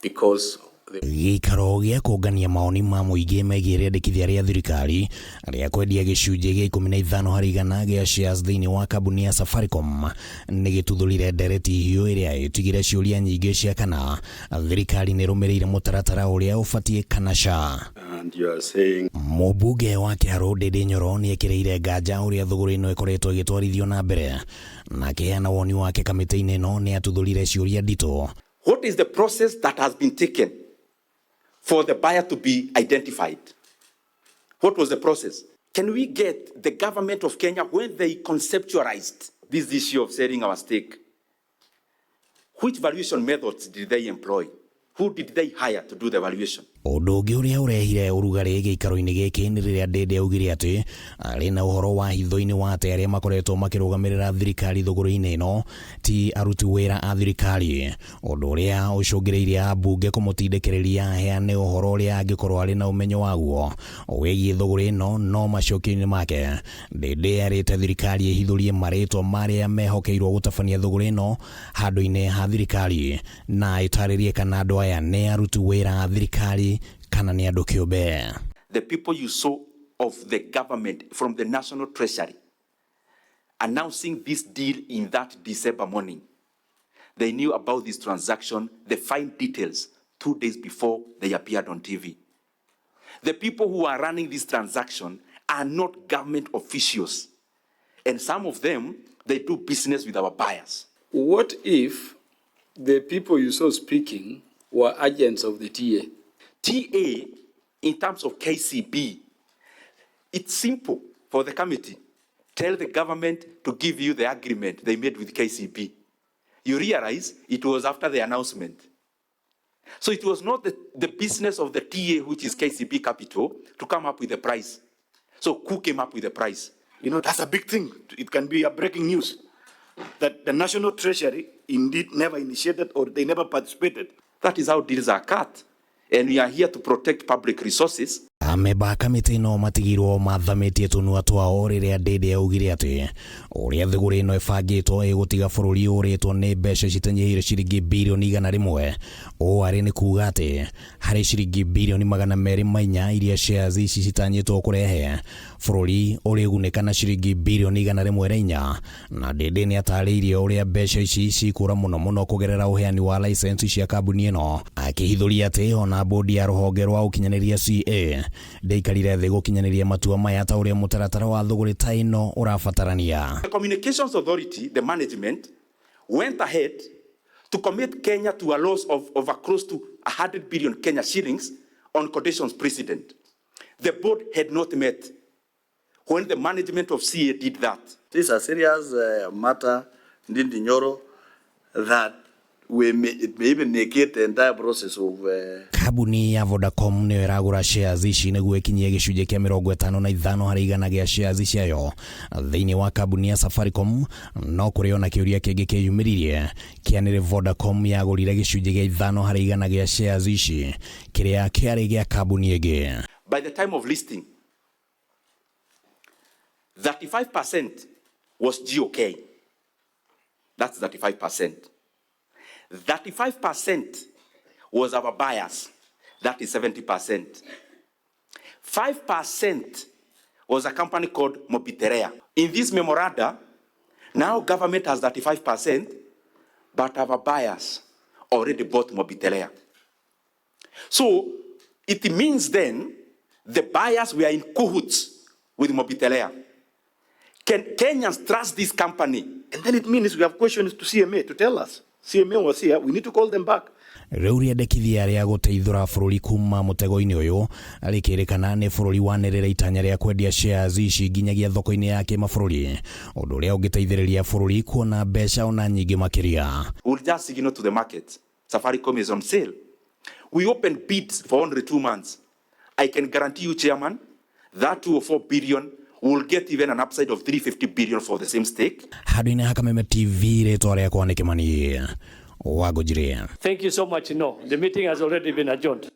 Because the Gĩikaro gĩa kũngania mawoni ma mũingĩ megiĩ rĩendekithia rĩa thirikari rĩa kwendia gĩcunjĩ gĩa 15% gĩa shares thĩinĩ wa kambuni ya Safaricom nĩ gĩtuthũrire ndereti hiũ ĩrĩa ĩtigire ciũria nyingĩ cia kana thirikari nĩ ĩrũmĩrĩire mũtaratara ũrĩa ũbatiĩ kana ca. And you are saying Mũmbunge wa Kĩharũ Ndindi Nyoro nĩ ekĩrĩire nganja ũrĩa thũgũrĩ ĩno ĩkoretwo ĩgĩtwarithio na mbere, na akĩheana woni wake kamĩtĩ-inĩ ĩno nĩ atuthũrire ciũria nditũ. What is the process that has been taken for the buyer to be identified? What was the process? Can we get the government of Kenya, when they conceptualized this issue of selling our stake, which valuation methods did they employ? Who did they hire to do the valuation? Ũndũ ũngĩ ũrĩa ũrehire ũrugarĩ gĩikaro-inĩ gĩkĩ nĩ rĩrĩa Ndindi augire atĩ arĩ na ũhoro wa hitho-inĩ wa atĩ arĩa makoretwo makĩrũgamĩrĩra thirikari thũgũrĩ-inĩ ĩno ti aruti wĩra a thirikari, ũndũ ũrĩa ũcũngĩrĩirie ambunge kũmũtindĩkĩrĩria aheane ũhoro ũrĩa angĩkorwo arĩ na ũmenyo waguo wĩgiĩ thũgũrĩ ĩno. No macokio-inĩ make, Ndindi erĩte thirikari ĩhithũrie marĩtwa marĩa mehokeirwo gũtabania thũgũrĩ ĩno handũ-inĩ ha thirikari na ĩtarĩrie kana andũ aya nĩ aruti wĩra a thirikari kana nĩ andũ kĩũmbe. The people you saw of the government from the National Treasury announcing this deal in that December morning, they knew about this transaction, the fine details, 2 days before they appeared on TV. The people who are running this transaction are not government officials. And some of them, they do business with our buyers. What if the people you saw speaking were agents of the TA? TA, in terms of KCB, it's simple for the committee. Tell the government to give you the agreement they made with KCB. You realize it was after the announcement. So it was not the business of the TA, which is KCB Capital, to come up with the price. So who came up with the price? That's a big thing. It can be a breaking news that the National Treasury indeed never initiated or they never participated. That is how deals are cut. And we are here to protect public resources. Amemba a kamĩtĩ ĩno matigirwo mathamĩtie tũnua twao rĩrĩa Ndindi augire atĩ ũrĩa thũgũrĩ ĩno ĩbangĩtwo ĩgũtiga bũrũri ũrĩtwo nĩ mbeca citanyihĩire ciringi birioni 100. Ũũ arĩ nĩ kuga atĩ harĩ ciringi birioni 204 iria shares ici citanyĩtwo kũrehe, bũrũri ũrĩgunĩka na ciringi birioni 104. Na Ndindi nĩ atarĩirie ũrĩa mbeca ici cikũra mũno mũno kũgerera ũheani wa license cia kambuni ĩno, akĩhithũria atĩ ona bodi ya rũhonge rwa ũkinyanĩria CA ndĩikarire thĩ gũkinyanĩria matua maya ta ũrĩa mũtaratara wa thũgũrĩ ta ĩno ũrabatarania. The Communications Authority, the management, went ahead to commit Kenya to a loss of over close to 100 billion Kenya shillings on conditions precedent. The board had not met when the management of CA did that. This is a serious matter, Ndindi Nyoro, that it may even negate the entire process of Kambuni ya Vodacom nĩyo ĩragũra shares ici nĩguo ĩkinyie gĩcunjĩ kĩa 55% gĩa shares ciayo thĩinĩ wa kambuni ya Safaricom. No kũrĩ ona kĩũria kĩngĩ kĩyumĩririe kĩa nĩrĩ Vodacom yagũrire gĩcunjĩ gĩa 5% gĩa shares ici kĩrĩa kĩarĩ gĩa kambuni ĩngĩ. By the time of listing, 35% was GOK. That's 35%. 35% was our buyers. That is 70%. 5% was a company called Mobitelea. In this memoranda, now government has 35%, but our buyers already bought Mobitelea. So it means then the buyers were in cahoots with Mobitelea. Can Kenyans trust this company? And then it means we have questions to CMA to tell us. CMA was here, we need to call them back. Rĩu rĩendekithia rĩa gũteithũra bũrũri kuma mũtego-inĩ ũyũ rĩkĩrĩkana nĩ bũrũri wanĩrĩra itanya rĩa kwendia shares ici nginyagia thoko-inĩ ya kĩmabũrũri, ũndũ ũrĩa ũngĩteithĩrĩria bũrũri kuona mbeca ona nyingĩ makĩria. We'll just signal to the market Safaricom is on sale. We opened bids for only 2 months. I can guarantee you, Chairman, that 204 billion will get even an upside of 350 billion for the same stake. Handũ-inĩ ha Kameme TV, rĩtwa rĩakwa nĩ Kĩmani Wangũnjiri. Thank you so much. No, the meeting has already been adjourned.